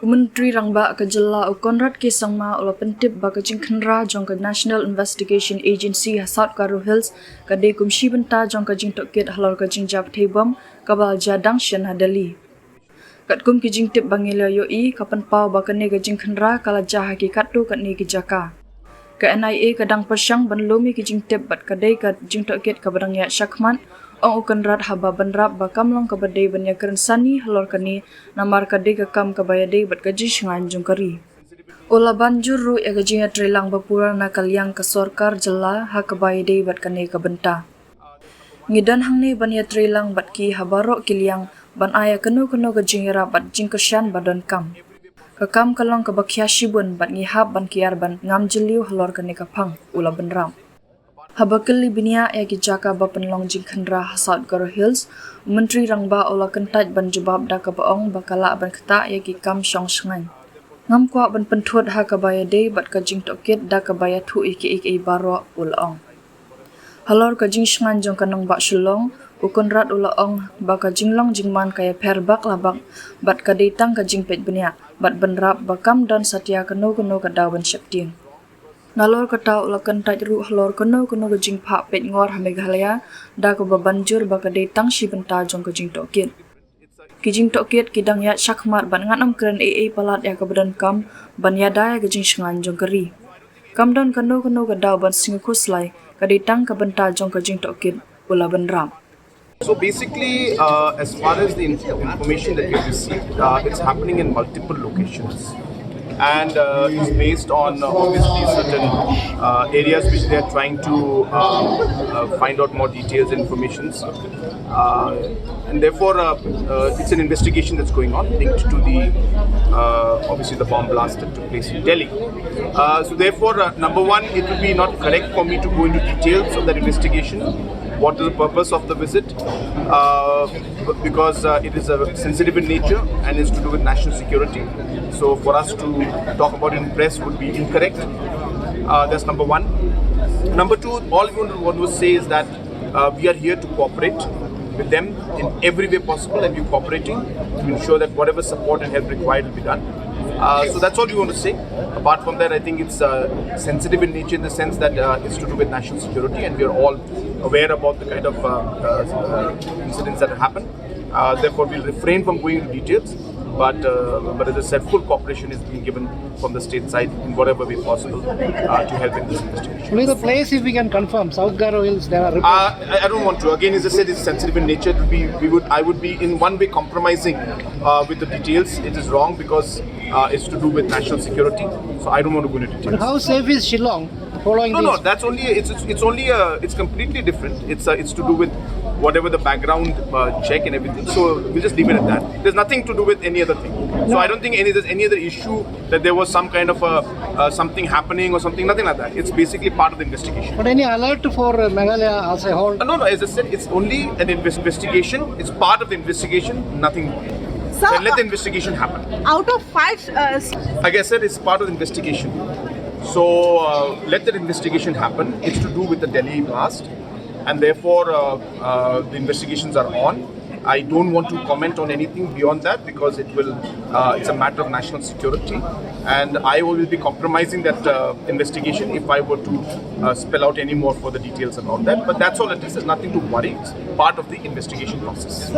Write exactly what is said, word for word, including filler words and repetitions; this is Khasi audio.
U Myntri Rangbah ka jylla u Conrad K Sangma u la pyntip ba ka jingkhynra jong ka National Investigation Agency ha South Garo Hills ka dei kum shi bynta jong ka jingtohkit halor ka jingjia pyrthei bom kaba la jia dang shen ha Delhi. Katkum ki jingtip ba ngi la ïohi, ka pynpaw ba kane ka jingkhynra ka la jia ha ki katto katne ki jaka. Ka N I A ka dang pyrshang ban lum ïa ki jingtip bad ka dei ka jingtohkit kaba dang ïaid shakhmat, ong u Conrad, haba bynrap ba kam long kaba dei ban ïakren sani halor kane namar ka dei ka kam kaba ïadei bad ka jingshngaiñ jong ka ri. U la ban jur ruh ïa ka jingïatreilang ba pura na ka liang ka sorkar jylla ha kaba ïadei bad kane ka bynta. Ngi don hangne ban ïatreilang bad ki ha baroh ki liang ban ai ïa kano kano ka jingïarap bad jingkyrshan ba donkam. Ka kam ka long kaba khia shibun bad ngi hap ban kiar ban ngam jylliew halor kane ka phang, u la bynrap. Haba kylli bniah ïa ki jaka ba pynlong jingkhynra ha South Garo Hills, u Myntri Rangbah u la kyntait ban jubab da kaba ong ba ka lah ban ktah ïa ki kam shong shngaiñ. Ngam kwah ban pynthut ha kaba ïadei bad ka jingtohkit da kaba ïathuh ïa kiei kiei baroh, u la ong. Halor ka jingshngaiñ jong ka nongbah Shillong, u Conrad u la ong ba ka jinglong jingman ka ïapher bak la bak bad ka dei tang ka jingpeit bniah bad bynrap ba kam don satia kano kano ka daw ban sheptieng. Nalor kata u la kyntait ruh halor kano kano ka jingphah peit ngor ha Meghalaya da kaba ban jur ba ka dei tang shi bynta jong ka jingtohkit. Ki jingtohkit ki dang ïaid shakhmat bad ngan ym kren ei ei palat ïa kaba donkam ban ïada ïa ka jingshngaiñ jong ka ri. Kam don kano kano ka daw ban sngew khuslai, ka dei tang ka bynta jong ka jingtohkit, u la bynrap. So basically, uh, as far as the in- information that we've received, uh, it's happening in multiple locations. And uh, it's based on uh, obviously certain uh, areas which they are trying to uh, uh, find out more details and informations. Uh, and therefore, uh, uh, it's an investigation that's going on linked to the uh, obviously the bomb blast that took place in Delhi. Uh, so therefore, uh, number one, it would be not correct for me to go into details of that investigation. What is the purpose of the visit? Uh, because uh, it is uh, sensitive in nature and is to do with national security. So for us to talk about it in press would be incorrect. Uh, that's number one. Number two, all we want to, want to say is that uh, we are here to cooperate with them in every way possible, and we're cooperating to ensure that whatever support and help required will be done. Uh, so that's all we want to say. Apart from that, I think it's uh, sensitive in nature in the sense that uh, it's to do with national security, and we are all aware about the kind of uh, uh, uh, incidents that have happened. Uh, therefore, we'll refrain from going into details. But, uh, but as I said, full cooperation is being given from the state side in whatever way possible uh, to help in this investigation. Only the place, if we can confirm, South Garo Hills, there are reports. Uh, I, I don't want to. Again, as I said, it's sensitive in nature. It would be, we would, I would be in one way compromising uh, with the details. It is wrong because uh, it's to do with national security. So I don't want to go into details. How safe is Shillong following No, these? No, that's only it's it's, it's only uh, it's completely different. It's uh, it's to do with whatever the background uh, check and everything. So we'll just leave it at that. There's nothing to do with any other thing. So I don't think any there's any other issue that there was some kind of a uh, something happening or something. Nothing like that. It's basically part of the investigation. But any alert for uh, Meghalaya as a whole? Uh, no, no. As I said, it's only an invest- investigation. It's part of the investigation. Nothing more. Sir, And let the investigation happen. Out of five, uh, Like I said, it's part of the investigation. So uh, let that investigation happen. It's to do with the Delhi blast, and therefore uh, uh, the investigations are on. I don't want to comment on anything beyond that because it will. Uh, it's a matter of national security, and I will be compromising that uh, investigation if I were to uh, spell out any more further details about that. But that's all it is. There's nothing to worry. It's part of the investigation process.